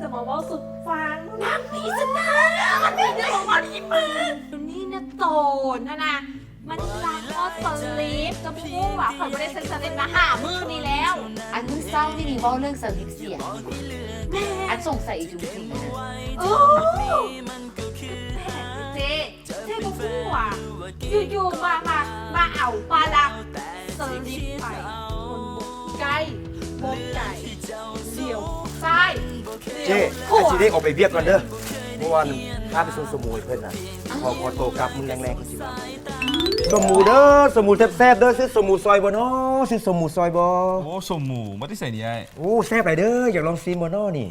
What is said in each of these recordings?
ຈະມາເວົ້າສູ່ຟັງ ນາງມີສະຕາ ມັນມີເລື່ອງມາດີມາກ ນີ້ນະໂຕນຫັ້ນນະ ມັນລັກເອົາສະລິບ ເຈົ້າບໍ່ຮູ້ຫວາ ຂ້ອຍບໍ່ໄດ້ໃສ່ສະລິບມາຫ້າມື້ນີ້ແລ້ວ. ອັນມື້ເຊົ້ານີ້ນີ້ເວົ້າເລື່ອງສະລິບເສຍ ແມ່ນ ອັນສົງໄສອີ່ຈຸງຈິງນະ ເອີ ແປກເດ້ ເຈົ້ບໍ່ຮູ້ຫວາ ຢູ່ໆ ມາ ມາ ມາເອົາປາລັກສະລິບໄປ ຄົນບໍ່ໃກ້ບໍ່ໄກ ຫຼຽວຊ້າຍ ເຈ້ ຂ້ອຍຊິໄດ້ອອກໄປວຽກກ່ອນເດີ ເພາະວ່າພາໄປສົ່ງສົມໝູໃຫ້ເພິ່ນນະ ຂໍ ຂໍໂຕກັບ ມື້ແລງໆ ຂ້ອຍຊິມາໃໝ່ເດີ ສົມໝູເດີ ສົມໝູແຊບໆ ເດີ ຊື້ສົມໝູຊອຍບໍ່ນໍ ຊື້ສົມໝູຊອຍບໍ່? ໂອ້ ສົມໝູ ມາແຕ່ໃສນີ້ອ້າຍ? ໂອ້ ແຊບຫຼາຍເດີ ຢາກລອງຊີມບໍ່ນໍນີ້?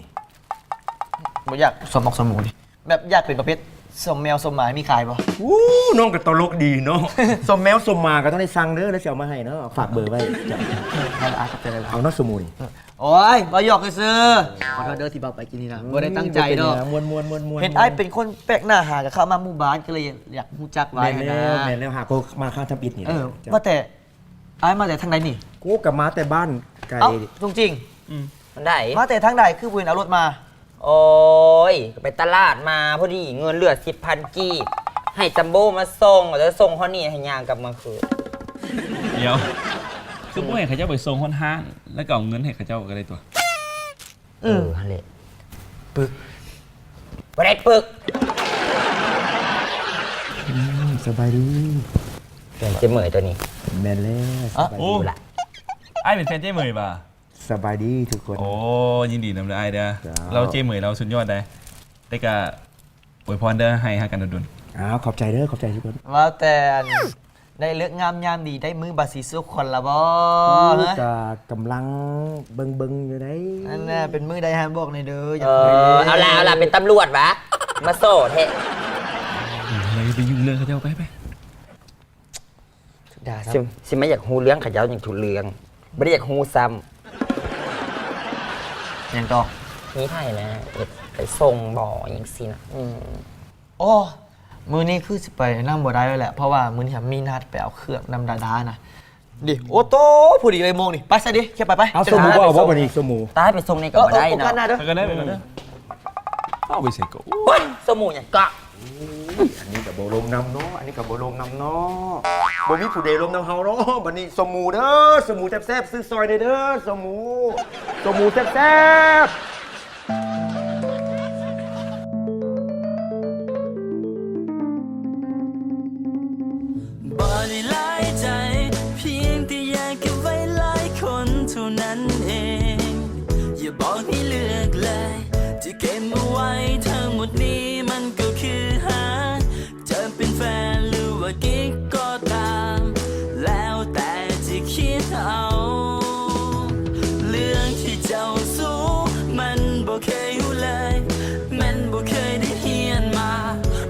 ບໍ່ຢາກ ສົມໝູ ສົມໝູນີ້ ແບບຢາກເປັນປະເພດສົມແມວສົມໝາ ມີຂາຍບໍ່? ອູ້ ນ້ອງກໍຕະຫຼົກດີເນາະ ສົມແມວສົມໝາກໍຕ້ອງໄດ້ສັ່ງເດີ ແລ້ວຊິເອົາມາໃຫ້ເນາະ ຝາກເບີໄວ້ ເຈົ້າ ເອົາລະ ຂອບໃຈຫຼາຍໆ ເອົາເນາະ ສົມໝູນີ້. ໂອ້ຍ ເວົ້າຢອກຊື່ໆ ຂໍໂທດເດີທີ່ເວົ້າໄປກີ້ນີ້ນະ ບໍ່ໄດ້ຕັ້ງໃຈດອກ ບໍ່ເປັນຫຍັງ ມ່ວນໆໆໆ ເຫັນອ້າຍເປັນຄົນແປກໜ້າ ຫາກໍເຂົ້າມາໝູ່ບ້ານ ກໍເລີຍຢາກຮູ້ຈັກຫຼາຍ ແມ່ນແລ້ວ ນະ ແມ່ນແລ້ວ ຫາກໍມາຄັ້ງທຳອິດນີ້ ເອີ ແຫຼະ ວ່າແຕ່ ອ້າຍມາແຕ່ທາງໃດນີ້? ໂອ້ ກໍມາແຕ່ບ້ານໄກ. ເອົ້າ ສົມຈິງ ອືມ ອັນໃດ? ມາແຕ່ທາງໃດ ຄືບໍ່ເຫັນເອົາລົດມາ? ໂອ້ຍ ກໍໄປຕະຫຼາດມາ ພໍດີເງິນເຫຼືອສິບພັນກີບ ໃຫ້ຈັມໂບມາສົ່ງ ແລ້ວສົ່ງຮອດນີ້ໃຫ້ຍ່າງກັບມາຄືນ. ດຽວ ຄືບໍ່ໃຫ້ເຂົາເຈົ້າໄປສົ່ງຮອດຮ້ານ ແລ້ວກໍເອົາເງິນໃຫ້ເຂົາເຈົ້າກໍໄດ້ຕົວະ? ເອີ ຫັ້ນແຫຼະ ປຶກ ບໍ່ໄດ້ປຶກ. ອືມ ສະບາຍດີ ແຟນເຈ້ເໝີຍຕົວນີ້. ແມ່ນແລ້ວ ສະບາຍດີ. ໂອ້ ອ້າຍເປັນແຟນເຈ້ເໝີຍຫວາ? ສະບາຍດີທຸກຄົນ. ໂອ້ ຍິນດີນຳເດີອ້າຍເດີ. ເຈົ້າ ລາວເຈ້ເໝີຍລາວສຸດຍອດໃດ໋ ແຕ່ກະອວຍພອນເດີ ໃຫ້ຮັກກັນດົນໆ. ອ້າວ ຂອບໃຈເດີ ຂອບໃຈທຸກຄົນ. ວ່າແຕ່ ໄດ້ເລີກງາມຍາມດີ ໄດ້ມື້ບາສີສູ່ຄົນລະບໍ່? ໂອ້ ຮະ ກະກຳລັງເບິ່ງໆຢູ່ໃດ໋. ອັນນ່າ ເປັນມື້ໃດຫາບອກແດ່ເດີ ຢາກຮູ້. ເອີ ເອົາລະ ເອົາລະ ເປັນຕຳຫຼວດຫວາ ມາສໍ້ແທ້. ເອີ ໄປຫຍຸ້ງເລື່ອງເຂົາເຈົ້າ ໄປ ໄປ. ຊິ ຊິມາຢາກຮູ້ເລື່ອງເຂົາເຈົ້າຫຍັງທຸກເລື່ອງ ບໍ່ໄດ້ຢາກຮູ້ຊ້ຳ. ຫຍັງຕໍ່? ມີໃຜນະ ໄປສົ່ງບໍ່ ຫຍັງຊີ້ນະ. ອືມ ໂອ້ ມື້ນີ້ຄືຊິໄປນຳບໍ່ໄດ້ແລ້ວແຫຼະ ເພາະວ່າມື້ນີ້ມີນັດໄປເອົາເຄື່ອງນຳດາດານະ. ດິ ໂອ້ໂຕ ພໍດີເລີຍໂມງນີ້ ໄປຊະດິ ເຂົ້າໄປ ໄປ. ເອົາ ສົມໝູບໍ່ເອົາບໍ່ບັດນີ້ ສົມໝູ? ຕາຍ ໄປສົ່ງນີ້ກໍບໍ່ໄດ້ເນາະ. ໂອກາດໜ້າເດີ ໄປກ່ອນເດີ ໄປກ່ອນເດີ. ເອົາໄປໃສກໍ ໂອ້ຍ ສົມໝູຫຍັງກໍ ໂອ້ຍ ອັນນີ້ກໍບໍ່ລົມນຳເນາະ ອັນນີ້ກໍບໍ່ລົມນຳເນາະ ບໍ່ມີຜູ້ໃດລົມນຳເຮົາເນາະ. ບັດນີ້ສົມໝູເດີ ສົມໝູແຊບໆ ຊື້ຊອຍແດ່ເດີ ສົມໝູ ສົມໝູແຊບໆ. ບໍ່ໄດ້ຫຼາຍໃຈ ພຽງແຕ່ຢາກເກັບໄວ້ຫຼາຍຄົນເທົ່ານັ້ນເອງ ຢ່າບອກໃຫ້ເລືອກເລີຍ ຈະເກັບເອົາໄວ້ທັງໝົດນີ້ ມັນກໍຄືຫາກຈະເປັນແຟນ ຫຼືວ່າກິກກໍຕາມ ແລ້ວແຕ່ຈະຄິດເອົາ. ເລື່ອງທີ່ເຈົ້າຮູ້ ມັນບໍ່ເຄີຍຮູ້ເລີຍ ແມ່ນບໍ່ເຄີຍໄດ້ຮຽນມາ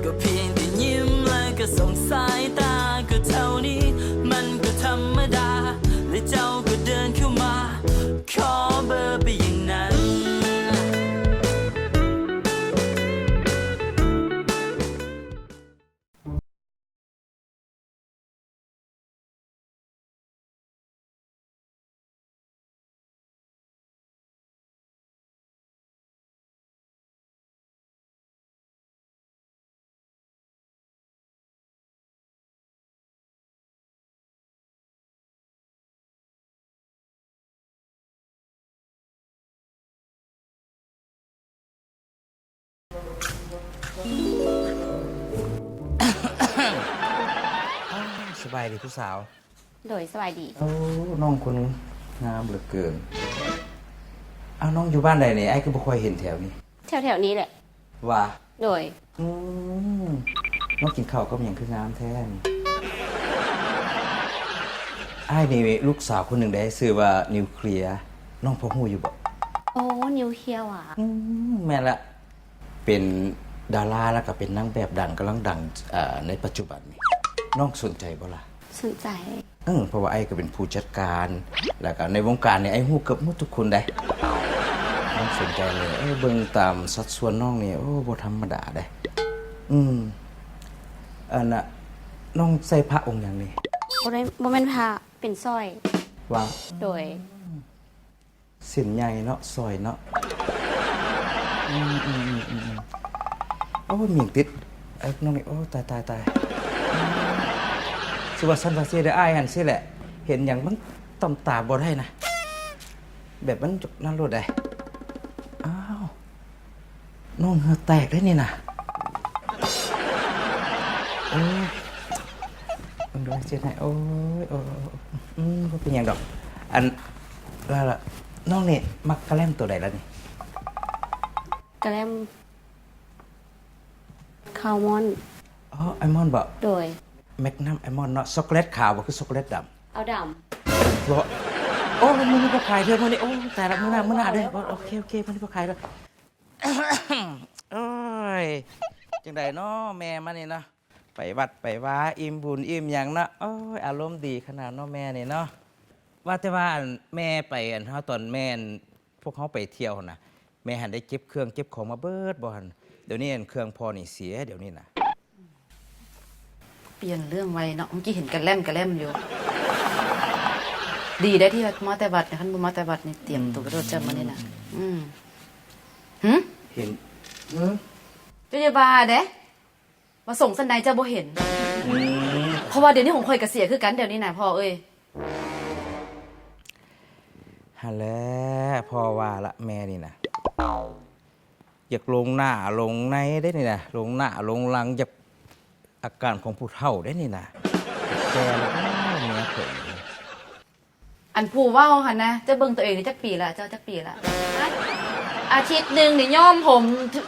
ກໍພຽງແຕ່ຍິ້ມ ແລ້ວກໍສົ່ງສາຍຕາ ກໍເທົ່ານີ້ ມັນກໍທຳມະດາ ແລະເຈົ້າກໍເດີນເຂົ້າມາ ຂໍເບີໄປຢ່າງນັ້ນ. ສະບາຍດີຜູ້ສາວ. ໂດຍ ສະບາຍດີ. ໂອ້ ນ້ອງຄົນງາມເຫຼືອເກີນ. ອ້າວ ນ້ອງຢູ່ບ້ານໃດນີ້? ອ້າຍຄືບໍ່ຄ່ອຍເຫັນແຖວນີ້. ແຖວໆນີ້ແຫຼະ. ຫວາ? ໂດຍ. ອືມ ນ້ອງກິນເຂົ້າກັບຫຍັງຄືງາມແທ້ນີ້? ອ້າຍນີ້ລູກສາວຄົນໜຶ່ງເດ້ ຊື່ວ່ານິວເຄລຍ ນ້ອງພໍຮູ້ຢູ່ບໍ່? ໂອ້ ນິວເຄລຍຫວາ? ອືມ ແມ່ນລະ ເປັນດາລາ ແລ້ວກໍເປັນນາງແບບດັງ ກຳລັງດັງ ເອີ ໃນປັດຈຸບັນນີ້ ນ້ອງສົນໃຈບໍ່ລະ? ສົນໃຈ. ເອີ ເພາະວ່າອ້າຍກໍເປັນຜູ້ຈັດການ ແລ້ວກໍໃນວົງການນີ້ ອ້າຍຮູ້ເກືອບໝົດທຸກຄົນໃດ໋. ນ້ອງສົນໃຈນີ້ ເອີ ເບິ່ງຕາມສັດສ່ວນນ້ອງນີ້ ໂອ້ ບໍ່ທຳມະດາໃດ໋. ອືມ ອັນນ່າ ນ້ອງໃສ່ພະອົງຫຍັງນີ້? ບໍ່ໄດ້ ບໍ່ແມ່ນພະ ເປັນສ້ອຍ. ຫວາ? ໂດຍ. ເສັ້ນໃຫຍ່ເນາະ ສ້ອຍເນາະ. ອື ໂອ້ຍ ມີຫຍັງຕິດ ເອີ ນ້ອງນີ້ ໂອ້ ຕາຍ ຕາຍ ຕາຍ ຊິວ່າຊັ້ນວ່າຊີ້ເດີ ອ້າຍຫັ້ນຊີ້ແຫຼະ ເຫັນຫຍັງມັນຕ້ອມຕາບໍ່ໄດ້ນະ ແບບມັນນັ້ນໂລດໃດ໋. ອ້າວ ນ້ອງເຫື່ອແຕກເດ້ນີ້ນະ ໂອ້ຍ ເບິ່ງດູເຈັບໃຫ້ ໂອ້ຍ ໂອ້ຍ ອືມ ບໍ່ເປັນຫຍັງດອກ ອັນ ວ່າລະ ນ້ອງນີ້ມັກກະແລັມໂຕໃດລະນີ້? ກະແລັມ ອາລມອນ ອໍ ອາລມອນບໍ? ໂດຍ ແມັກນຳອາລມອນເນາະ ຊັອກໂກແລັດຂາວບໍ ຄືຊັອກໂກແລັດດຳ? ເອົາດຳ ບໍ ໂອ້ ມື້ນີ້ບໍ່ຂາຍເທື່ອ ມື້ນີ້ ໂອ້ ຕາຍລະ ມື້ໜ້າ ມື້ໜ້າເດີ ໂອເຄ ໂອເຄ ມື້ນີ້ບໍ່ຂາຍເດີ. ໂອ້ຍ ຈັ່ງໃດເນາະ ແມ່ມານີ້ເນາະ ໄປວັດໄປວາ ອີ່ມບຸນອີ່ມຫຍັງເນາະ ໂອ້ຍ ອາລົມດີຂະໜາດເນາະ ແມ່ນີ້ເນາະ. ວ່າແຕ່ວ່າ ອັນ ແມ່ໄປ ອັນ ເຮົາ ຕອນແມ່ ອັນ ພວກເຮົາໄປທ່ຽວຫັ້ນນະ ແມ່ຫັ້ນໄດ້ເກັບເຄື່ອງເກັບຂອງມາເບິດບໍ່ຫັ້ນ? ດຽວນີ້ ອັນ ເຄື່ອງພໍ່ນີ້ເສຍ ດຽວນີ້ນະ. ປ່ຽນເລື່ອງໄວເນາະ ເມື່ອກີ້ເຫັນກະແລ່ມກະແລ່ມຢູ່. ດີໄດ໋ທີ່ມາແຕ່ວັດນະ ຄັນບໍ່ມາແຕ່ວັດນີ້ຕຽມໂຕໄປໂລດເຈົ້າມື້ນີ້ນະ. ອືມ ຫຶ? ເຫັນ ຫຶ? ເຈົ້າຢ່າວ່າເດ້ ວ່າສົ່ງຊັ້ນໃດເຈົ້າບໍ່ເຫັນ. ອືມ ເພາະວ່າດຽວນີ້ຂອງຂ້ອຍກະເສຍຄືກັນ ດຽວນີ້ນະພໍ່ເອີຍ. ຫັ້ນແຫຼະ ພໍ່ວ່າລະ ແມ່ນີ້ນະ ຢາກລົງໜ້າລົງໃນເດ້ນີ້ນະ ລົງໜ້າລົງຫຼັງ ຢາກ ອາການຂອງຜູ້ເຖົ້າເດ້ນີ້ນະ ແກ່ແລ້ວບໍ່ ເມຍຂ້ອຍນີ້. ອັນຜູ້ເວົ້າຫັ້ນນະ ເຈົ້າເບິ່ງຕົວເອງນີ້ຈັກປີລະ? ເຈົ້າຈັກປີລະ? ຮະ? ອາທິດໜຶ່ງນີ້ຍ້ອມຜົມ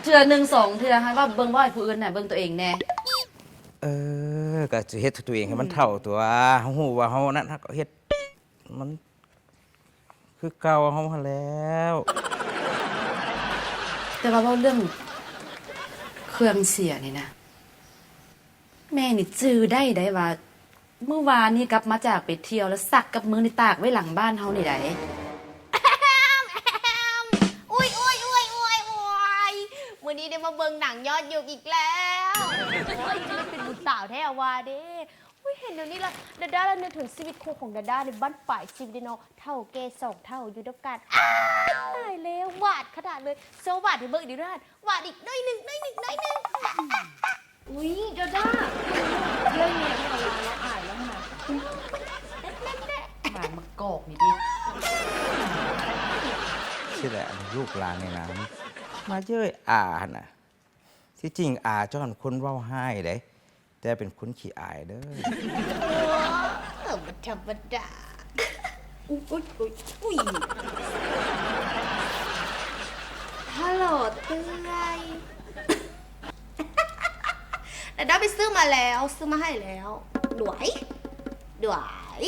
ເທື່ອໜຶ່ງສອງເທື່ອ ຫາວ່າເບິ່ງບໍ່ໃຫ້ຜູ້ອື່ນນະ ເບິ່ງຕົວເອງແດ່. ເອີ ກະຊິເຮັດຕົວເອງໃຫ້ມັນເຖົ້າຕົວະ ເຮົາຮູ້ວ່າເຮົານັ້ນ ເຮົາກະເຮັດ ມັນຄືເກົ່າເຮົາຫັ້ນແລ້ວ. ແຕ່ວ່າເວົ້າເລື່ອງເຄື່ອງເສຍນີ້ນະ ແມ່ນີ້ຈື່ໄດ້ໄດ໋ວ່າ ມື້ວານນີ້ກັບມາຈາກໄປທ່ຽວ ແລ້ວຊັກກັບມືນີ້ຕາກໄວ້ຫຼັງບ້ານເຮົານີ້ໄດ໋. ອຸ້ຍໆໆໆ ມື້ນີ້ໄດ້ມາເບິ່ງໜັງຍອດຍຸກອີກແລ້ວ. ໂອ້ຍ ເປັນບຸນຕາວແທ້ວ່າເດ້. ອຸ້ຍ ເຫັນດຽວນີ້ລະ ດາດາລະນຶກເຖິງຊີວິດຄູ່ຂອງດາດາໃນບັ້ນປາຍຊີວິດເດເນາະ ເຖົ້າແກ່ສອງເຖົ້າຢູ່ນຳກັນ. ອ້າຍ ຕາຍແລ້ວ ຫວາດຂະໜາດເລີຍ. ໂຊຫວາດໃຫ້ເບິ່ງອີກເດີ້ ຫວານອີກໜ້ອຍໜຶ່ງ ໜ້ອຍໜຶ່ງ ໜ້ອຍໜຶ່ງ. ອຸ້ຍ ດາດາ ເຢີ້ຍແມ່ເຮົາວ່າລາວອາຍແລ້ວຫັ້ນນະ. ແນ່ໆໆ ໝາໝາກກອກນີ້ຕິ ຊິແຫຼະ ລູກຫຼານນີ້ນະ ມາເຍີ້ຍອາຫັ້ນນະ. ທີ່ຈິງອາເຈົ້າຫັ້ນຄົນເວົ້າຮ້າຍເດ້ ແຕ່ເປັນຄົນຂີ້ອາຍເດີ້. ເອີ ບໍ່ທຳມະດາ. ອຸ້ຍ ອຸ້ຍ ອຸ້ຍ ອຸ້ຍ. ຮັລໂຫຼ ເອື້ອຍ ດາດາໄປຊື້ມາແລ້ວ ຊື້ມາໃຫ້ແລ້ວ. ດວຍ ດວຍ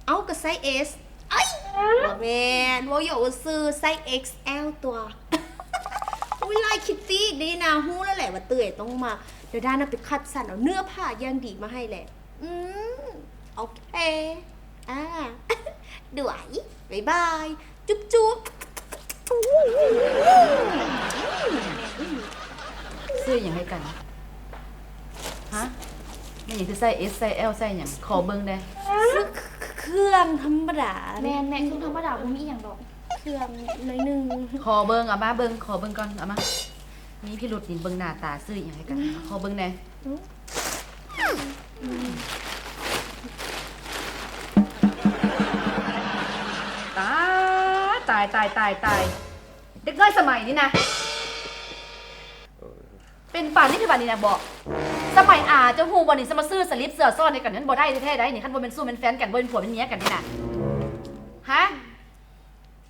ເອົ້າ ກະໄຊເອສ. ເອີຍ ບໍ່ແມ່ນ ເວົ້າຫຍອກຊື່ໆ ໄຊເອັກແອລຕົວະ. ອຸ້ຍ ລາຍຄິດຕີ້ອີກເດນະ ຮູ້ແລ້ວແຫຼະວ່າເອື້ອຍຕ້ອງມາ. ດາດານະໄປຄັດສັນເອົາເນື້ອຜ້າຢ່າງດີມາໃຫ້ແຫຼະ. ອືມ ໂອເຄ ອາ ດວຍ ບາຍບາຍ ຈຸບຈຸບ. ຊື້ອີ່ຫຍັງໃຫ້ກັນ? ຮະ? ແມ່ນຫຍັງຄືໃສ່ເອັສ ໃສ່ແອລ ໃສ່ຫຍັງ? ຂໍເບິ່ງແດ່. ຊື້ເຄື່ອງທຳມະດາ. ແມ່ນໆ ເຄື່ອງທຳມະດາ ບໍ່ມີອີ່ຫຍັງດອກ. ເຄື່ອງໜ້ອຍໜຶ່ງ. ຂໍເບິ່ງ ເອົາມາເບິ່ງ ຂໍເບິ່ງກ່ອນ ເອົາມາ. ມີພິລຸດນີ້ ເບິ່ງໜ້າຕາ ຊື້ອີ່ຫຍັງໃຫ້ກັນ? ຂໍເບິ່ງແດ່. ຕາຍ ຕາຍ ຕາຍ ຕາຍ ຕາຍ ເດັກນ້ອຍສະໄໝນີ້ນະ ເປັນປານນີ້ຄືບາດນີ້ນະບໍ. ສະໄໝອາ ເຈົ້າຮູ້ບໍ່ນີ້ ຊິມາຊື້ສະລິບເສື້ອຊ້ອນໃຫ້ກັນ ມັນບໍ່ໄດ້ແທ້ໆໃດ໋ນີ້. ຄັນບໍ່ແມ່ນຊູ້ແມ່ນແຟນກັນ ບໍ່ແມ່ນຜົວແມ່ນເມຍກັນນີ້ນະ ຮະ?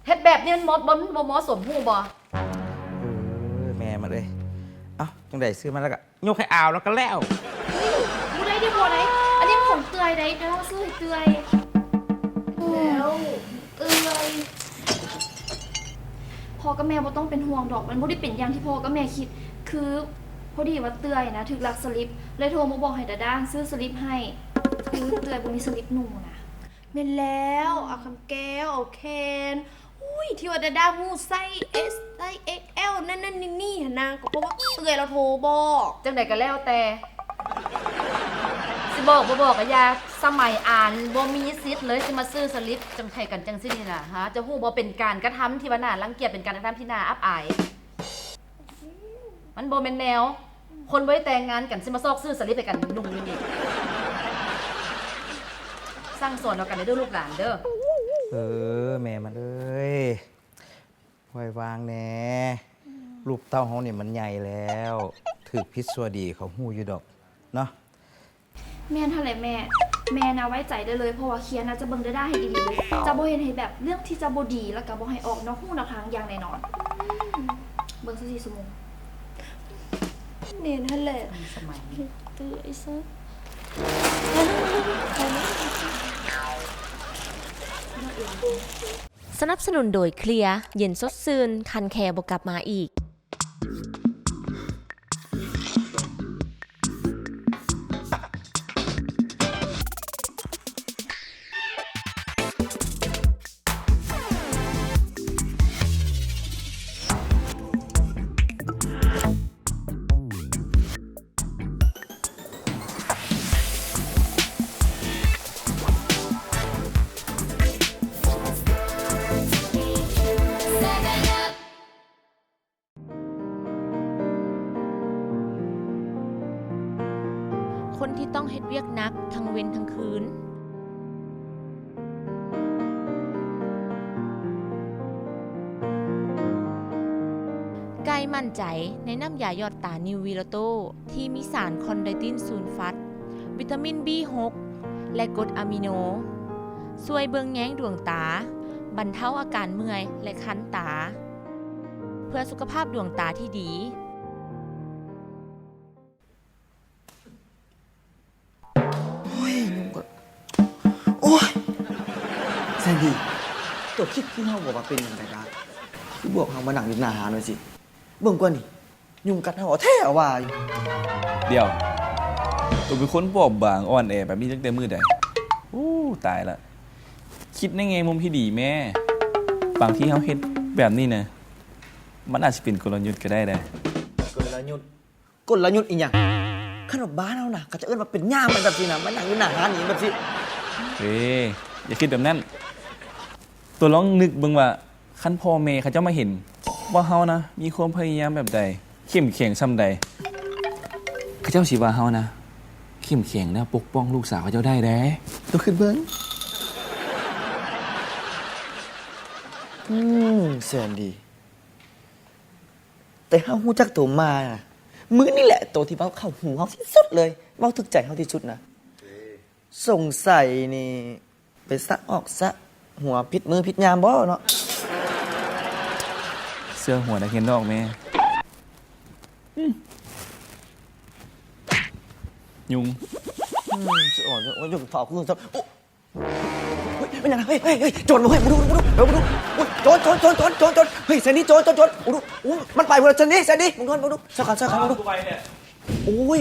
ເຮັດແບບນີ້ມັນບໍ່ ບໍ່ ບໍ່ເໝາະສົມ ຮູ້ບໍ່? ເອີ ແມ່ມັນເອີຍ. ເອົ້າ ຈັ່ງໃດ ຊື້ມາແລ້ວກະ ຍົກໃຫ້ອາວແລ້ວກະແລ້ວ. ບໍ່ໄດ້ເດ້ ບໍ່ໄດ້ ອັນນີ້ຂອງເອື້ອຍໃດ໋ ເຈົ້າຊື້ໃຫ້ເອື້ອຍ. ແລ້ວເອື້ອຍ ພໍ່ກັບແມ່ບໍ່ຕ້ອງເປັນຫ່ວງດອກ ມັນບໍ່ໄດ້ເປັນຢ່າງທີ່ພໍ່ກັບແມ່ຄິດ. ຄືພໍດີວ່າເອື້ອຍນະຖືກລັກສະລິບ ເລີຍໂທມາບອກໃຫ້ດາດາຊື້ສະລິບໃຫ້. ຄືເອື້ອຍບໍ່ມີສະລິບໜູນະ. ແມ່ນແລ້ວ ອາຄຳແກ້ວ ເອົາແຄນ. ອຸ້ຍ ທີ່ວ່າດາດາຮູ້ໄຊເອັສ ໄຊເອັກແອລ ນັ້ນໆນີ້ໆຫັ້ນນະ ກໍເພາະວ່າເອື້ອຍລາວໂທບອກ. ຈັ່ງໃດກໍແລ້ວແຕ່ ຊິບອກບໍ່ບອກກໍຢ່າ ສະໄໝອານບໍ່ມີສິດເລີຍ ຊິມາຊື້ສະລິບຈັ່ງໃຫ້ກັນຈັ່ງຊີ້ນີ້ນະ. ຮະ ເຈົ້າຮູ້ບໍ່ ເປັນການກະທຳທີ່ວ່າໜ້າລັງກຽດ ເປັນການກະທຳທີ່ໜ້າອັບອາຍ. ມັນບໍ່ແມ່ນແນວ. ຄົນບໍ່ໄດ້ແຕ່ງງານກັນ ຊິມາຊອກຊື້ສະລິບໃຫ້ກັນນຸ່ງຢູ່ນີ້. ສັ່ງສອນເອົາກັນເດີລູກຫຼານເດີ. ເອີ ແມ່ມັນເອີຍ ປ່ອຍວາງແດ່. ລູກເຕົ້າເຮົານີ້ມັນໃຫຍ່ແລ້ວ ຖືກຜິດຊົ່ວດີເຂົາຮູ້ຢູ່ດອກເນາະ. ແມ່ນຫັ້ນແຫຼະແມ່. ແມ່ນະໄວ້ໃຈໄດ້ເລີຍ ເພາະວ່າເຄຍນະຈະເບິ່ງດາດາໃຫ້ດີໆເລີຍ. ຈະບໍ່ເຮັດໃຫ້ແບບເລື່ອງທີ່ຈະບໍ່ດີ ແລ້ວກະບໍ່ໃຫ້ອອກນອກຮູນອກທາງຢ່າງແນ່ນອນ. ເບິ່ງຊາວສີ່ຊົ່ວໂມງ. ແມ່ນຫັ້ນແຫຼະ. ສະໜັບສະໜູນໂດຍເຄຍ ເຢັນສົດຊື່ນ ຄັນແຄບໍ່ກັບມາອີກ. ຄົນທີ່ຕ້ອງເຮັດວຽກໜັກທັງເວັນທັງຄືນ. ໄກ່ໝັ້ນໃຈໃນນ້ຳຢາຢອດຕານິວວີລາໂຕ ທີ່ມີສານຄອນໄດຕິນຊູນຟັດ, ວິຕາມິນບີຫົກ ແລະ ກົດອາມິໂນ ຊ່ວຍເບິ່ງແຍງດວງຕາ, ບັນເທົາອາການເມື່ອຍ ແລະ ຄັນຕາ ເພື່ອສຸຂະພາບດວງຕາທີ່ດີ. ໂອ້ຍ ຍຸງກັດ ໂອ້ຍ ແຊນດີ ໂຕຄິດຄືເຮົາບໍ່ວ່າເປັນຫຍັງໃດກະ ຄືບອກເຮົາມານັ່ງຢູ່ໜ້າຮ້ານໄວ້ຊິ ເບິ່ງກວ່ານີ້ ຍຸງກັດເຮົາເອົາແທ້ເອົາວ່າຢູ່. ດຽວ ໂຕເປັນຄົນບອບບາງອ່ອນແອແບບນີ້ຕັ້ງແຕ່ມື້ໃດ? ໂອ້ ຕາຍລະ ຄິດໃນແງ່ມຸມທີ່ດີແມ້ ບາງທີເຮົາເຮັດແບບນີ້ນະ ມັນອາດຊິເປັນກົນລະຍຸດກະໄດ້ເດ້. ກົນລະຍຸດ? ກົນລະຍຸດອີ່ຫຍັງ? ຄັນວ່າບ້ານເຮົານະ ເຂົາຈະເອີ້ນວ່າເປັນຫຍ້າມແບບຊີ້ນະ ມານັ່ງຢູ່ໜ້າຮ້ານອີ່ແບບຊີ້. ເອີ ຢ່າຄິດແບບນັ້ນ. ໂຕລອງນຶກເບິ່ງວ່າ ຄັນພໍ່ແມ່ເຂົາເຈົ້າມາເຫັນວ່າເຮົານະ ມີຄວາມພະຍາຍາມແບບໃດ ເຂັ້ມແຂງສ່ຳໃດ ເຂົາເຈົ້າຊິວ່າເຮົານະ ເຂັ້ມແຂງແລ້ວປົກປ້ອງລູກສາວເຂົາເຈົ້າໄດ້ເດ້. ໂຕຄິດເບິ່ງ. ອືມ ແສນດີ. ແຕ່ເຮົາຮູ້ຈັກໂຕມານະ ມື້ນີ້ແຫຼະໂຕທີ່ເວົ້າເຂົ້າຫູເຮົາທີ່ສຸດເລີຍ ເວົ້າຖືກໃຈເຮົາທີ່ສຸດນະ. ສົງໄສນີ້ໄປສະອອກສະຫົວຜິດມື້ຜິດຍາມບໍ່ເນາະ? ເຊື່ອຫົວນັກຮຽນນອກແມ້. ອືມ ຍຸງ. ອືມ ສະອອກ ໂອ້ຍ ຍຸງ ຟ້າວຄື ໂອ້ ເຮີ້ຍ ແມ່ນຫຍັງ? ເຮີ້ຍ ເຮີ້ຍ ເຮີ້ຍ ໂຈນບໍ່? ເຮີ້ຍ ມາດູ ມາດູ ມາດູ ມາດູ. ໂອ້ຍ ໂຈນ ໂຈນ ໂຈນ ໂຈນ ໂຈນ ໂຈນ. ເຮີ້ຍ ແຊນດີ ໂຈນ ໂຈນ ໂຈນ. ມາດູ ໂອ້ ມັນໄປພຸ້ນລະ ແຊນດີ ແຊນດີ ມຶງນອນ ມາດູ. ຊອຍກັນ ຊອຍກັນ ມາດູ. ໂອ້ຍ ໂອ້ຍ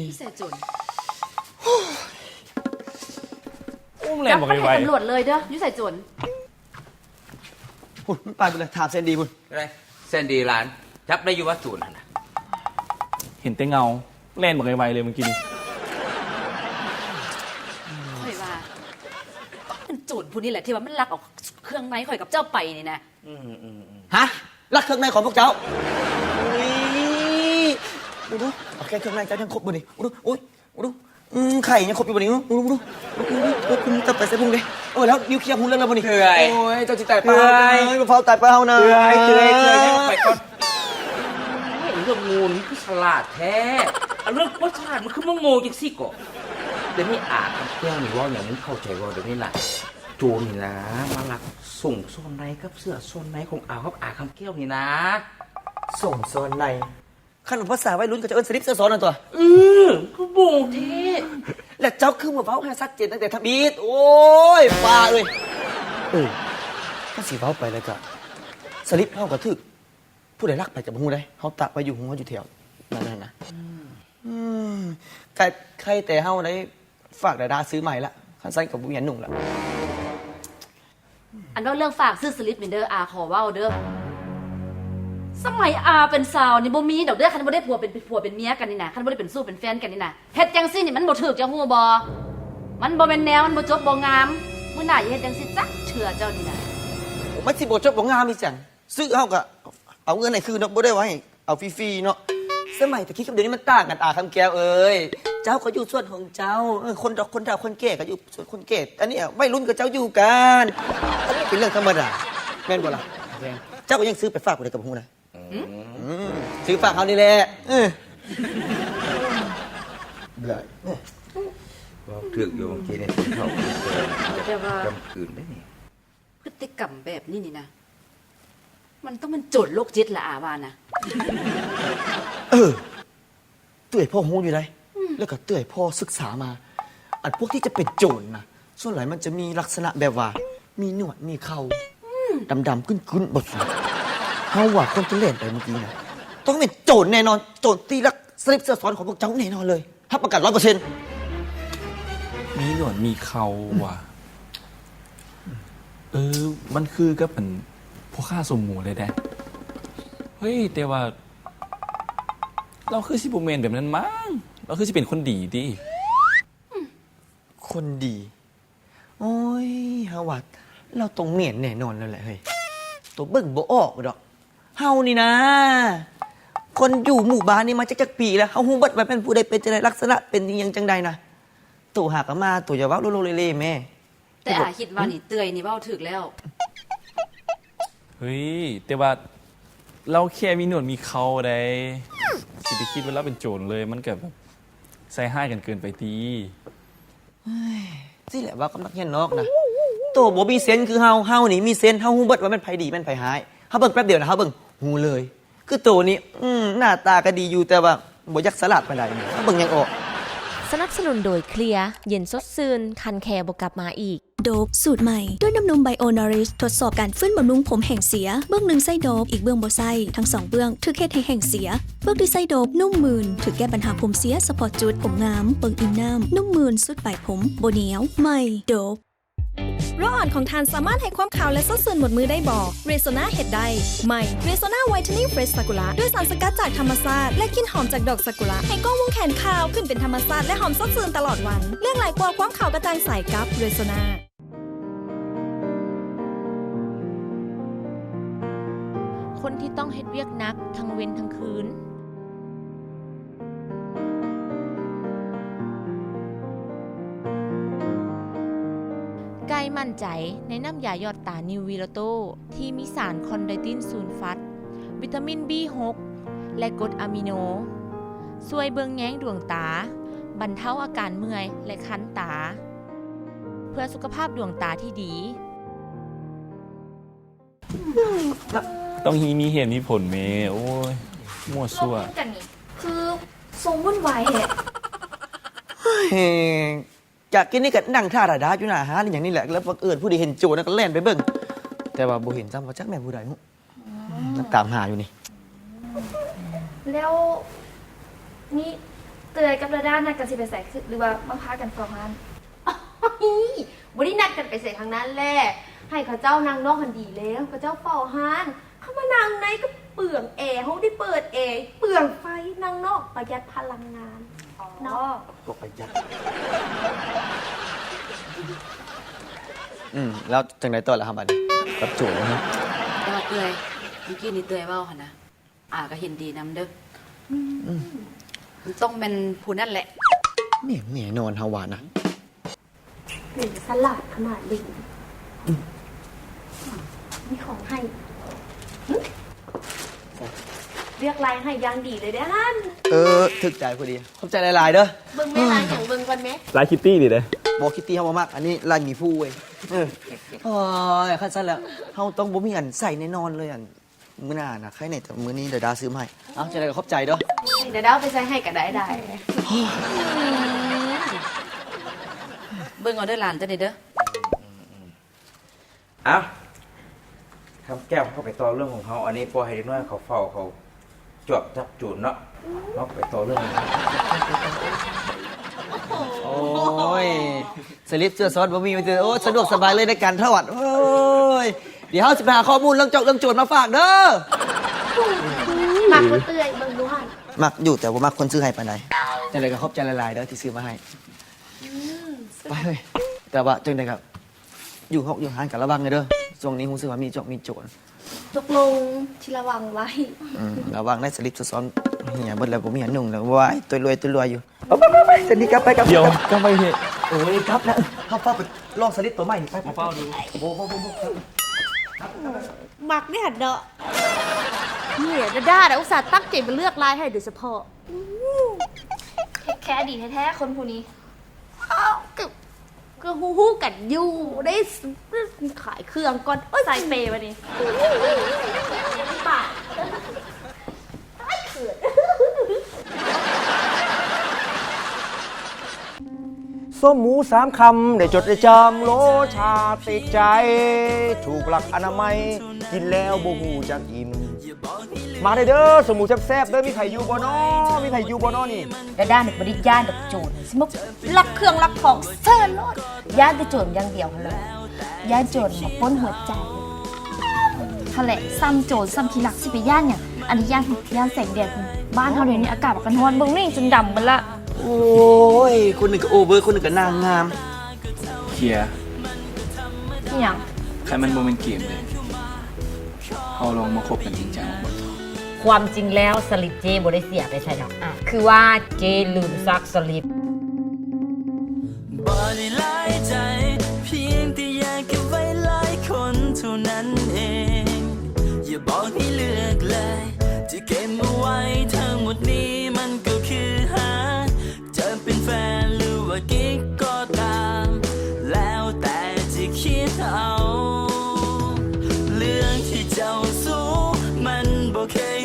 ຢູ່ໃສໂຈນ? ໂອ້ ມັນແລ່ນບັກໄວ. ຈັບມັນໃຫ້ຕຳຫຼວດເລີຍເດີ ຢູ່ໃສໂຈນ? ພຸ້ນ ມັນໄປພຸ້ນລະ ຖາມແຊນດີພຸ້ນ. ແຊນດີຫຼານ ຈັບໄດ້ຢູ່ວ່າໂຈນຫັ້ນນະ? ເຫັນແຕ່ເງົາ ແລ່ນບັກໄວໆເລີຍມື້ກີ້ນີ້. ຂ້ອຍວ່າຕ້ອງເປັນໂຈນຜູ້ນີ້ແຫຼະ ທີ່ວ່າມັນລັກເອົາເຄື່ອງໃນຂ້ອຍກັບເຈົ້າໄປນີ້ນະ. ອືມ ຮະ? ລັກເຄື່ອງໃນຂອງພວກເຈົ້າ? ອຸ້ຍ ດູດູ ເອົາແຄ່ເຄື່ອງໃນເຈົ້າຍັງຄົບບໍ່ນີ້? ດູດູ ອຸ້ຍ ດູດູ ອືມ ໄຂ່ຍັງຄົບຢູ່ບໍ່ນີ້? ດູດູ ດູດູ ອຸ້ຍ ຈັບໄປໃສ່ພຸ້ນເດ້. ໂອ້ຍ ແລ້ວນິວເຄຍຮູ້ເລື່ອງແລ້ວບໍ່ນີ້? ໂອ້ຍ ເຈົ້າຊິຕາຍປະເຮົາເດີ ເອີຍ ບໍ່ຟ້າວຕາຍປະເຮົານະ. ເອີຍ ເອີຍ ເອີຍ ໄປກ່ອນ. ໂອ້ຍ ເລື່ອງໂງ່ນີ້ຄືສະຫຼາດແທ້ ອັນເລື່ອງບໍ່ສະຫຼາດມັນຄືມາໂງ່ຈັ່ງຊີ້ເກາະ. ດຽວນີ້ອາຄຳແກ້ວນີ້ເວົ້າຫຍັງ ມຶງເຂົ້າໃຈບໍ່? ດຽວນີ້ນະ ໂຈນນີ້ນະ ມາລັກສົ້ງຊອນໃນກັບເສື້ອຊອນໃນຂອງອາວກັບອາຄຳແກ້ວນີ້ນະ. ສົ້ງຊອນໃນ? ຄັນວ່າພາສາໄວລຸ້ນເຂົາຈະເອີ້ນສະລິບເສື້ອຊອນນັ້ນຕົວະ. ເອີ ຄືໂບແທ້. ແລ້ວເຈົ້າຄືມາເວົ້າໃຫ້ຊັດເຈນຕັ້ງແຕ່ທຳອິດ? ໂອ້ຍ ປ້າເອີຍ. ເອີ ຄັນຊິເວົ້າໄປແລ້ວກະ ສະລິບເຮົາກະຖືກ ຜູ້ໃດລັກໄປກະບໍ່ຮູ້ເດ້ ເຮົາຕາກໄວ້ຢູ່ຫົງເຮົາຢູ່ແຖວນັ້ນຫັ້ນນະ. ອືມ ກະໄຄແຕ່ເຮົາໄດ້ຝາກດາດາຊື້ໃໝ່ລະ ຄັນຊັ້ນກະບໍ່ມີອັນນຸ່ງລະ. ອັນເວົ້າເລື່ອງຝາກຊື້ສະລິບນີ້ເດີ ອາຂໍເວົ້າເດີ ສະໄໝອາເປັນສາວນີ້ບໍ່ມີດອກເດີ ຄັນບໍ່ໄດ້ຜົວເປັນ ເປັນຜົວເປັນເມຍກັນນີ້ນະ ຄັນບໍ່ໄດ້ເປັນຊູ້ເປັນແຟນກັນນີ້ນະ ເຮັດຈັ່ງຊີ້ນີ້ມັນບໍ່ຖືກ ເຈົ້າຮູ້ບໍ່? ມັນບໍ່ແມ່ນແນວ ມັນບໍ່ຈົບບໍ່ງາມ. ມື້ໜ້າຢ່າເຮັດຈັ່ງຊີ້ຈັກເທື່ອ ເຈົ້ານີ້ນະ. ໂອ້ ມັນຊິບໍ່ຈົບບໍ່ງາມອີ່ຫຍັງ? ຊື້ເຮົາກະເອົາເງິນໃຫ້ຄືນເນາະ ບໍ່ໄດ້ວ່າໃຫ້ ເອົາຟຣີໆເນາະ. ສະໄໝແຕ່ກີ້ກັບດຽວນີ້ມັນຕ່າງກັນ ອາຄຳແກ້ວເອີຍ. ເຈົ້າກໍຢູ່ສວນຂອງເຈົ້າ, ເອີ ຄົນດອກຄົນເຖົ້າຄົນແກ່ກໍຢູ່ສວນຄົນແກ່, ອັນນີ້ໄວລຸ້ນກໍເຈົ້າຢູ່ກັນ. ອັນນີ້ເປັນເລື່ອງທຳມະດາ ແມ່ນບໍ່ລະ? ແມ່ນ. ເຈົ້າກໍຍັງຊື້ໄປຝາກຜູ້ໃດກໍບໍ່ຮູ້ນະ. ອືມ ອືມ ຊື້ຝາກເຮົານີ້ແຫຼະ. ເອີ ເບື່ອ. ເວົ້າຖືກຢູ່ ບາງທີນີ້ເຮົາ ແຕ່ວ່າ ກຳກືນໄດ້ນີ້ ພຶດຕິກຳແບບນີ້ນີ້ນະ ມັນຕ້ອງແມ່ນໂຈນໂລກຈິດລະ ອາວ່ານະ. ເອີ ເອື້ອຍພໍຮູ້ຢູ່ໃດ໋ ອືມ ແລ້ວກໍເອື້ອຍພໍສຶກສາມາ. ອັນພວກທີ່ຈະເປັນໂຈນນະ ສ່ວນຫຼາຍມັນຈະມີລັກສະນະແບບວ່າ ມີໜວດ ມີເຂົາ ອືມ ດຳໆ ກຶ້ນໆ ບໍ່ສູງ. ເຮົາວ່າຄົນທີ່ແລ່ນໄປເມື່ອກີ້ນະ ຕ້ອງແມ່ນໂຈນແນ່ນອນ, ໂຈນຕີລັກສະລິບເສື້ອຊ້ອນຂອງພວກເຈົ້າແນ່ນອນເລີຍ. ຮັບປະກັນຮ້ອຍເປີເຊັນ. ມີໜວດມີເຂົາວ່າ ເອີ ມັນຄືກັບອັນ ພໍ່ຄ້າສົມໝູເລີຍເດ້. ເຮີ້ຍ ແຕ່ວ່າລາວຄືຊິບໍ່ແມ່ນແບບນັ້ນມັ້ງ, ລາວຄືຊິເປັນຄົນດີຕິ. ຄົນດີ? ໂອ້ຍ ເຮົາວ່າລາວຕ້ອງແມ່ນແນ່ນອນແລ້ວແຫຼະເຮີ້ຍ. ໂຕເບິ່ງບໍ່ອອກດອກ. ເຮົານີ້ນາ ຄົນຢູ່ໝູ່ບ້ານນີ້ມາຈັກ ຈັກປີແລ້ວ, ເຮົາຮູ້ເບິດວ່າແມ່ນຜູ້ໃດເປັນຈັ່ງໃດ, ລັກສະນະເປັນອີ່ຫຍັງຈັ່ງໃດນະ. ໂຕຫາກໍມາ, ໂຕຢ່າເວົ້າໂລໂລເລເລແມ້. ແຕ່ອາຄິດວ່ານີ້ ເອື້ອຍນີ້ເວົ້າຖືກແລ້ວ. ເຮີ້ຍ ແຕ່ວ່າລາວແຄ່ມີໜວດມີເຂົາໃດ໋, ຊິໄປຄິດວ່າລາວເປັນໂຈນເລີຍ ມັນກໍແບບໃສ່ຮ້າຍກັນເກີນໄປຕິ. ເຮີ້ຍ ຊີ້ແຫຼະ ເວົ້າກັບນັກຮຽນນອກນະ. ໂຕບໍ່ມີເຊັນຄືເຮົາ, ເຮົານີ້ມີເຊັນ, ເຮົາຮູ້ເບິດວ່າແມ່ນໃຜດີແມ່ນໃຜຮ້າຍ. ເຮົາເບິ່ງແປັບດຽວນະ ເຮົາເບິ່ງຮູ້ເລີຍ. ຄືໂຕນີ້ ອືມ ໜ້າຕາກໍດີຢູ່ ແຕ່ວ່າບໍ່ຢາກສະຫຼາດປານໃດ. ເຮົາເບິ່ງຫຍັງອອກ? ສະໜັບສະໜູນໂດຍ ເຄລຍ ເຢັນສົດຊື່ນ ຄັນແຄ່ບໍ່ກັບມາອີກ. ໂດບສູດໃໝ່ ດ້ວຍນ້ຳນົມ Bio Nourish ທົດສອບການຟື້ນບຳລຸງຜົມແຫ້ງເສຍ, ເບື້ອງໜຶ່ງໃຊ້ໂດບ, ອີກເບື້ອງບໍ່ໃຊ້. ທັງສອງເບື້ອງຖືກເຮັດໃຫ້ແຫ້ງເສຍ. ເບື້ອງທີ່ໃຊ້ໂດບນຸ້ມມື່ນ, ຖືກແກ້ບັນຫາຜົມເສຍສະເພາະຈຸດ, ຜົມງາມ, ເບິ່ງອີ່ມນ້ຳ, ນຸ້ມມື່ນ, ຊຸດປາຍຜົມ, ບໍ່ໜຽວ. ໃໝ່ໂດບ. ໂລອ່ອນຂອງທ່ານສາມາດໃຫ້ຄວາມຂາວ ແລະ ສົດຊື່ນໝົດມື້ໄດ້ບໍ່? Rexona ເຮັດໄດ້. ໃໝ່ Rexona Whitening Fresh Sakura ດ້ວຍສານສະກັດຈາກທຳມະຊາດ ແລະ ກິ່ນຫອມຈາກດອກຊາກຸຣະ ໃຫ້ກ້ອງວົງແຂນຂາວຂຶ້ນເປັນທຳມະຊາດ ແລະ ຫອມສົດຊື່ນຕະຫຼອດວັນ. ເລືອກຫຼາຍກວ່າຄວາມຂາວກະຈ່າງໃສກັບ Rexona. ຄົນທີ່ຕ້ອງເຮັດວຽກໜັກທັງເວັນທັງຄືນ. ໄກ່ໝັ້ນໃຈໃນນ້ຳຢາຢອດຕານິວວີລາໂຕ ທີ່ມີສານຄອນໄດຕິນຊູນຟັດ, ວິຕາມິນ ບີຫົກ ແລະ ກົດອາມິໂນ ຊ່ວຍເບິ່ງແຍງດວງຕາ, ບັນເທົາອາການເມື່ອຍ ແລະ ຄັນຕາ ເພື່ອສຸຂະພາບດວງຕາທີ່ດີ. ຕ້ອງມີເຫດມີຜົນແມ້. ໂອ້ຍ ມົ້ວຊັ້ວ. ເວົ້າກັນນີ້ຄືຊົງວຸ້ນວາຍແທ້. ເຮີ້ຍ ຈາກກີ້ນີ້ກໍນັ່ງຖ້າດາດາຢູ່ໜ້າຮ້ານອີ່ຫຍັງນີ້ແຫຼະ ແລ້ວບັງເອີນຜູ້ໃດເຫັນໂຈນກໍແລ່ນໄປເບິ່ງ ແຕ່ວ່າບໍ່ເຫັນຊ້ຳວ່າຈັກແມ່ນຜູ້ໃດ. ອືມ ມັນຕາມຫາຢູ່ນີ້. ແລ້ວນີ້ເອື້ອຍກັບດາດານັດກັນຊິໄປໃສ ຫຼືວ່າມາພາກັນເຝົ້າຮ້ານ? ໂອ້ຍ ບໍ່ໄດ້ນັດກັນໄປໃສທັງນັ້ນແຫຼະ ໃຫ້ເຂົາເຈົ້ານັ່ງນອກຫັ້ນດີແລ້ວ ເຂົາເຈົ້າເຝົ້າຮ້ານ ເຂົາມານັ່ງໃນກໍເປືອງແອ ເຮົາໄດ້ເປີດແອ ເປືອງໄຟ ນັ່ງນອກປະຢັດພະລັງງານເນາະ. ກໍປະຢັດ. ອືມ ແລ້ວຈັ່ງໃດຕໍ່ລະເຮົາບັດນີ້ ກັບໂຈນນະ? ແຕ່ວ່າເອື້ອຍ ມື້ກີ້ນີ້ເອື້ອຍເວົ້າຫັ້ນນະ ອາກໍເຫັນດີນຳເດີ້. ອືມ ມັນຕ້ອງແມ່ນຜູ້ນັ້ນແຫຼະ. ແມ່ນແນ່ນອນ ເຮົາວ່ານະ. ເປັນສະຫຼາດຂະໜາດນີ້. ອືມ ມີຂອງໃຫ້. ຫຶ? ເລືອກລາຍໃຫ້ຢ່າງດີເລີຍເດ້ຫັ້ນ. ເອີ ຖືກໃຈພໍດີ. ຂອບໃຈຫຼາຍໆເດີ້. ເບິ່ງແມ່ ລາຍຫຍັງ ເບິ່ງກ່ອນແມ່. ລາຍຄິດຕີ້ນີ້ເດ້. ບໍ່ ຄິດຕີ້ເຮົາບໍ່ມັກ. ອັນນີ້ລາຍໝີພູເວີຍ. ເອີ ໂອ້ຍ ຄັນຊັ້ນແລ້ວ ເຮົາຕ້ອງບໍ່ມີອັນໃສ່ແນ່ນອນເລີຍ ອັນ ມື້ໜ້ານະ ໃຄແນ່ ແຕ່ມື້ນີ້ດາດາຊື້ມາໃຫ້. ເອົ້າ ຈັ່ງໃດກໍຂອບໃຈເດີ້. ດາດາເອົາໄປໃສ່ໃຫ້ກໍໄດ້ ໄດ້. ເບິ່ງເອົາເດີ້ຫຼານ ຈັ່ງໃດເດີ້. ເອົ້າ ຄຳແກ້ວ ເຮົາໄປຕໍ່ເລື່ອງຂອງເຮົາ. ອັນນີ້ປ່ອຍໃຫ້ເດັກນ້ອຍເຂົາເຝົ້າ ເຂົາຈວບຈັບໂຈນເນາະ. ເຮົາໄປຕໍ່ເລື່ອງ. ໂອ້ຍ ສະລິບເສື້ອຊ້ອນບໍ່ມີ ມີແຕ່ ໂອ້ ສະດວກສະບາຍເລີຍໃນການທອດ. ໂອ້ຍ ດຽວເຮົາຊິໄປຫາຂໍ້ມູນເລື່ອງໂຈກເລື່ອງໂຈນມາຝາກເດີ້. ມັກບໍ່ເອື້ອຍ ເບິ່ງດູຫັ້ນ. ມັກຢູ່ ແຕ່ບໍ່ມັກຄົນຊື້ໃຫ້ປານໃດ. ຈັ່ງໃດກໍຂອບໃຈຫຼາຍໆເດີ້ທີ່ຊື້ມາໃຫ້. ອືມ ໄປເຮີ້ຍ. ແຕ່ວ່າຈັ່ງໃດກໍຢູ່ຮອກຢູ່ຮ້ານກໍລະວັງແດ່ເດີ້. ຊ່ວງນີ້ຮູ້ສຶກວ່າມີໂຈກມີໂຈນ. ຕົກລົງ ຊິລະວັງໄວ້. ອືມ ລະວັງໄດ້ ສະລິບສະສອນເຫຍເບິດແລ້ວ ບໍ່ມີອັນນຸ່ງແລ້ວ. ວ້າຍ ຕົວລວຍ ຕົວລວຍຢູ່. ໄປ ໄປ ໄປ ໄປ ສະນິດກັບໄປ ກັບ. ດຽວ ກັບໄປເຮັດ. ໂອ້ຍ ກັບແລ້ວ ເຮົາຟ້າວໄປລອງສະລິບຕົວໃໝ່ນີ້. ໄປ ໄປ ໄປ ຟ້າວດູ. ໂອ້ ໂອ້ ໂອ້ ໂອ້ ມັກເດ້ຫັ້ນເນາະ. ນີ້ ດາດານະ ອຸດສ່າຕັ້ງໃຈມາເລືອກລາຍໃຫ້ໂດຍສະເພາະ. ແທ້ໆ ດີແທ້ໆ ຄົນຜູ້ນີ້. ເອົາ ກະ ກະຮູ້ໆກັນຢູ່ ໄດ້ ຂາຍເຄື່ອງກ່ອນ. ໂອ້ຍ ສາຍເປບາດນີ້. ປາກ ຕາຍ ເຂີນ. ສົ້ມໝູສາມຄຳ ໄດ້ຈົດໄດ້ຈຳ ລົດຊາດຕິດໃຈ ຖືກຫຼັກອະນາໄມ ກິນແລ້ວບໍ່ຮູ້ຈັກອີ່ມ. ມາເດີ ສົ້ມໝູແຊບໆເດີ ມີໃຜຢູ່ບໍ່ນໍ ມີໃຜຢູ່ບໍ່ນໍນີ້? ດາດານີ້ບໍ່ໄດ້ຢ້ານດອກໂຈນ ຊິມາລັກເຄື່ອງລັກຂອງເຊີນໂລດ. ຢ້ານແຕ່ໂຈນຢ່າງດຽວຫັ້ນແຫຼະ ຢ້ານໂຈນມາປຸ້ນຫົວໃຈຫັ້ນແຫຼະ. ສ່ຳໂຈນສ່ຳຂີ້ລັກຊິໄປຢ້ານຫຍັງ? ອັນນີ້ຢ້ານ ຢ້ານແສງແດດ. ບ້ານເຮົາດຽວນີ້ອາກາດມັນກະຮ້ອນ ເບິ່ງນີ້ຈົນດຳເບິດລະ. ໂອ້ຍ ຄົນໜຶ່ງກະໂອເວີ ຄົນໜຶ່ງກະນາງງາມ. ເຄຍ. ອີ່ຫຍັງ? ຄັນມັນບໍ່ແມ່ນເກມເລີຍ ເຮົາລອງມາຄົບກັນຈິງຈັງເບິ່ງ. ຄວາມຈິງແລ້ວສະລິບເຈ້ບໍ່ໄດ້ເສຍໄປໃສດອກອ້າຍ ຄືວ່າເຈ້ລືມຊັກສະລິບ. ບໍ່ໄດ້ຫຼາຍໃຈ ພຽງແຕ່ຢາກເກັບໄວ້ຫຼາຍຄົນເທົ່ານັ້ນເອງ. ຢ່າບອກໃຫ້ເລືອກເລີຍ ຈະເກັບເອົາໄວ້ທັງໝົດນີ້ ມັນກໍຄືຫາ ຈະເປັນແຟນຫຼືວ່າກິກກໍຕາມ ແລ້ວແຕ່ຈະຄິດເອົາ. ເລື່ອງທີ່ເຈົ້າຮູ້ ມັນບໍ່ເຄີຍ